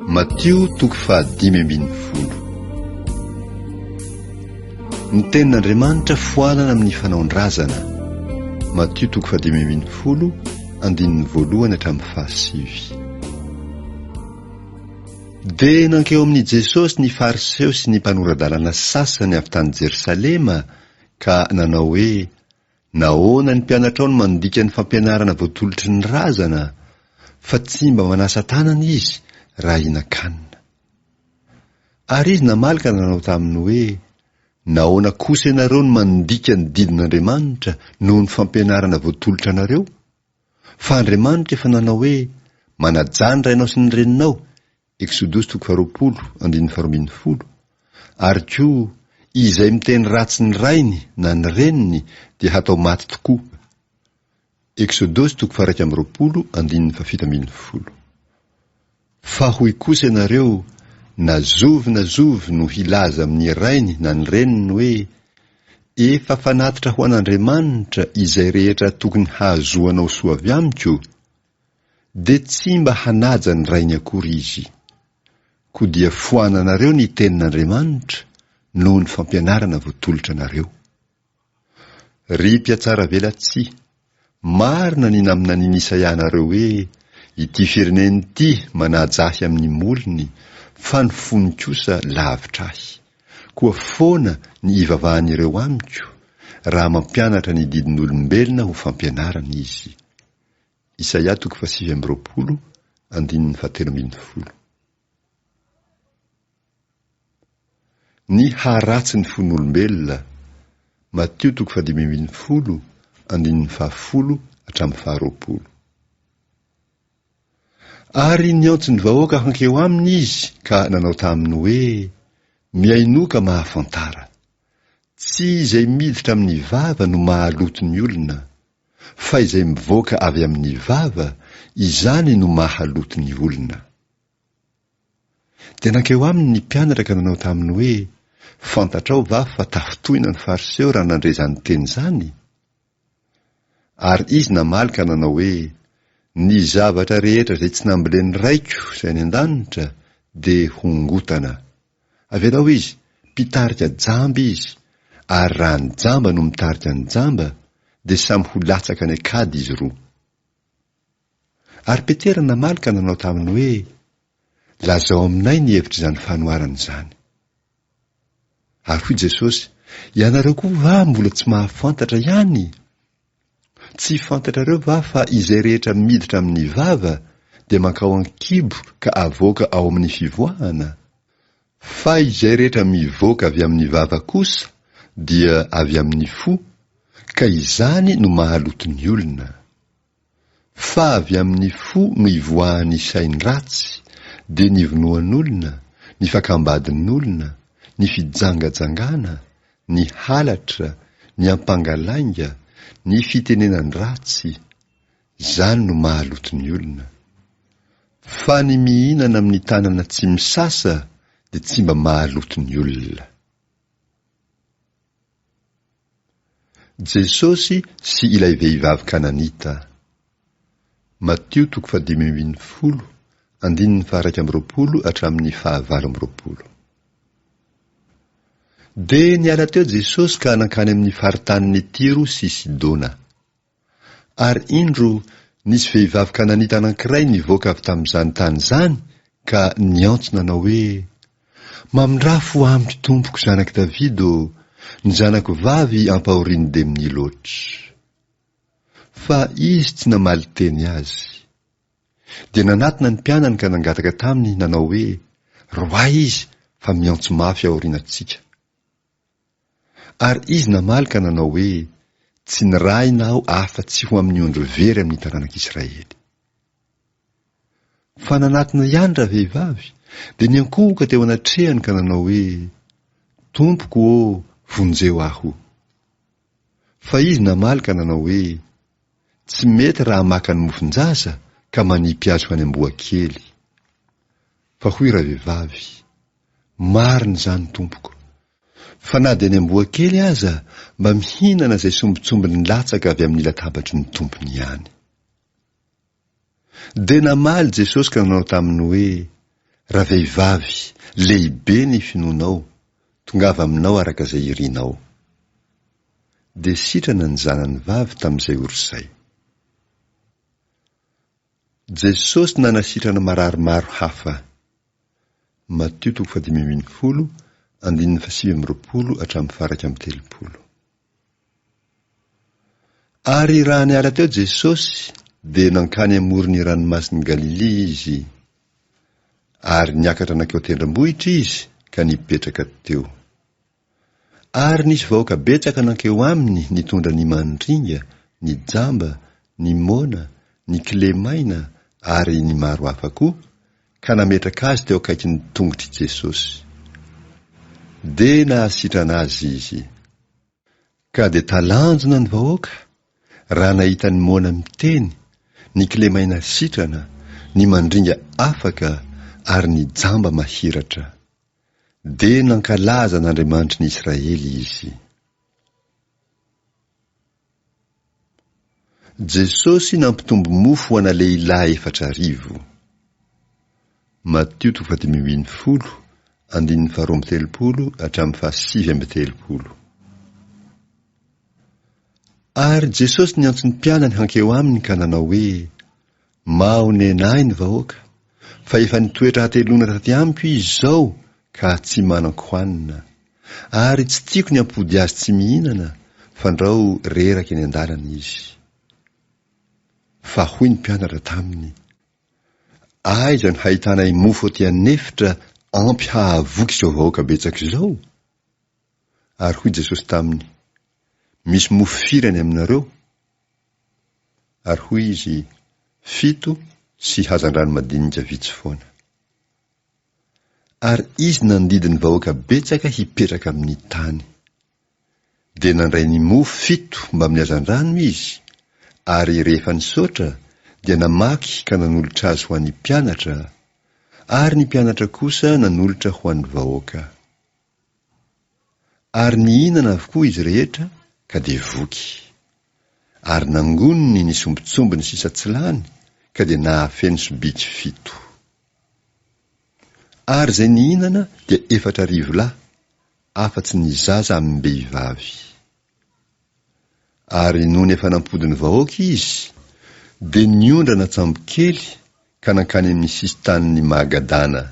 Matio toko faha-15. Ny tenin'Andriamanitra foanana amin'ny fanaon-drazana. Matio toko faha-15, andininy voalohany hatramin'ny fahasivy. Dia nankeo amin'i Jesosy ny Fariseo sy ny mpanora-dalàna sasany avy tany Jerosalema ka nanao hoe, Nahoana ny mpianatrao no mandika ny fampianarana voatolotry ny razana, fa tsy mba manasa tanana izy raha hihinan-kanina? Ary izy namaly ka nanao taminy hoe, Nahoana kosa ianareo no mandika ny didin'Andriamanitra noho ny fampianarana voatolotra anareo? Fa Andriamanitra efa nanao hoe, Manajà ny rainao sy ny reninao, Eksodosy toko faharoapolo, andininy faharoambinifolo, ary koa, Izay miteny ratsy ny rainy na ny reniny dia hatao maty tokoa. Eksodosy toko faha-21, andininy fahafito ambinifolo. Fa hoy kosa ianareo, Na zovy na zovy no hilaza amin'ny rainy na ny reniny hoe, Efa fanatitra ho an'Andriamanitra izay rehetra tokony hahazoanao soa avy amiko, dia tsy mba hanaja ny rainy akory izy. Koa dia foananareo ny tenin'Andriamanitra noho ny fampianarana voatolotra anareo. Ry mpihatsaravelatsihy, marina ny naminanian'i Isaia anareo hoe, Ity firenena ity manaja ahy amin'ny molony, fa ny fony kosa lavitra ahy. Koa foana ny ivavahan'ireo amiko, raha mampianatra ny didin'olombelona ho fampianarana izy. Isaia toko fahasivy amby roapolo, andininy fahatelo ambinifolo. Ny haharatsy ny fon'olombelona, Matio toko fahadimy ambinifolo, andininy fahafolo hatramin'ny faharoapolo. Ary niantso ny vahoaka hankeo aminy izy ka nanao taminy hoe, Mihainoa ka mahafantara. Tsy izay miditra amin'ny vava no mahaloto ny olona, fa izay mivoaka avy amin'ny vava, izany no mahaloto ny olona. Dia nankeo aminy ny mpianatra ka nanao taminy hoe, Fantatrao va fa tafintohina ny Fariseo raha nandre izany teny izany? Ary izy namaly ka nanao hoe, Ny zavatra rehetra izay tsy nambolen'ny Raiko izay any an-danitra dia hongotana. Avelao izy, mpitarika jamba izy, ary raha ny jamba no mitarika ny jamba, dia samy ho latsaka any an-kady izy roa. Ary Petera namaly ka nanao taminy hoe, Lazao aminay ny hevitr'izany fanoharana izany. Ary hoy Jesosy, Ianareo koa va mbola tsy mahafantatra ihany? Tsy fantatrareo va fa izay rehetra miditra amin'ny vava dia mankao an-kibo ka avoaka ao amin'ny fivoahana? Fa izay rehetra mivoaka avy amin'ny vava kosa dia avy amin'ny fo, ka izany no mahaloto ny olona. Fa avy amin'ny fo no ivoahan'ny sain-dratsy, dia ny vonoan'olona, ny fakam-badin'olona, ny fijangajangana, ny halatra, ny ampangalainga, ny fitenenan-dratsy, izany no mahaloto ny olona. Fa ny mihinana amin'ny tanana tsy misasa dia tsy mba mahaloto ny olona. Jesosy sy ilay vehivavy Kananita. Matio toko fahadimy ambinifolo, andininy faha-21 hatramin'ny faha-28. Dia niala teo Jesosy ka nankany amin'ny faritanin'i Tyro sy Sidona. Ary indro, nisy vehivavy Kananita anankiray nivoaka avy tamin'izany tany izany ka niantso nanao hoe, Mamindrà fo amiko tompoko zanak'i Davida ô, ny zanako vavy ampahorian'ny demonia loatra. Fa izy tsy namaly teny azy. Dia nanatona ny mpianany ka nangataka taminy nanao hoe, Roahy izy fa miantso mafy aorianantsika. Ary izy namaly ka nanao hoe, Tsy nirahina aho afa-tsy ho amin'ny ondry very amin'ny taranak'Israely. Fa nanatona ihany ravehivavy, dia niankohoka teo anatrehany ka nanao hoe, Tompoko ô, vonjeo aho. Fa izy namaly ka nanao hoe, Tsy mety raha maka ny mofon-jaza ka manipy azy ho any amboakely. Fa hoy ravehivavy, Marina izany, tompoko. Fa na dia ny amboa kely aza mba mihinana izay sombintsombiny latsaka avy amin'ny latabatry ny tompony ihany. Dia namaly Jesosy ka nanao taminy hoe, Ravehivavy, lehibe ny finoanao, tongava aminao araka izay irinao. Dia sitrana ny zanany vavy tamin'izay ora izay. Jesosy nanasitrana marary maro hafa. Matio toko fahadimy ambin'ny folo, andininy fahasivy amby roapolo hatramin'ny faha-31. Ary raha niala teo Jesosy, dia nankany amoron'ny ranomasin'i Galilia Izy. Ary niakatra nankeo an-tendrombohitra Izy ka nipetraka teo. Ary nisy vahoaka betsaka nankeo aminy nitondra ny mandringa, ny jamba, ny moana, ny kilemaina ary ny maro hafa koa, ka nametraka azy teo akaikin'ny tongotr'i Jesosy. Dia nahasitrana azy izy. Ka dia talanjona ny vahoaka raha nahita ny moana miteny, ny kilemaina sitrana, ny mandringa afaka ary ny jamba mahiratra. Dia nankalaza an'Andriamanitry ny Israely izy. Jesosy nampitombo mofo ho ana lehilahy 4000. Matio toko fahadimy ambin'ny folo, andininy faharoa amby telopolo hatramin'ny fahasivy amby telopolo. Ary Jesosy niantso ny mpianany hankeo aminy ka nanao hoe, Mahonena ahy ny vahoaka, fa efa nitoetra hateloana taty amiko izy izao ka tsy manan-kohanina. Ary tsy tiako ny hampody azy tsy mihinana, fandrao reraka eny an-dalana izy. Fa hoy ny mpianatra taminy, Aiza no hahitanay mofo aty an'efitra ampy hahavoky izao vahoaka betsaka izao? Ary hoy Jesosy taminy, Misy mofo firy any aminareo? Ary hoy izy, Fito sy hazandrano madinika vitsy foana. Ary izy nandidy ny vahoaka betsaka hipetraka amin'ny tany. Dia nandray ny mofo fito mbamin'ny hazandrano izy, ary rehefa nisaotra, dia namaky ka nanolotra azy ho an'ny mpianatra, ary ny mpianatra kosa nanolotra ho an'ny vahoaka. Ary nihinana avokoa izy rehetra ka dia voky. Ary nangoniny ny sombintsombiny sisa tsy lany ka dia nahafeno sobiky fito. Ary izay nihinana dia 4000 lahy, afa-tsy ny zaza amim-behivavy. Ary nony efa nampody ny vahoaka izy, dia niondrana an-tsambokely ka nankany amin'ny sisin-tanin'i Magadana.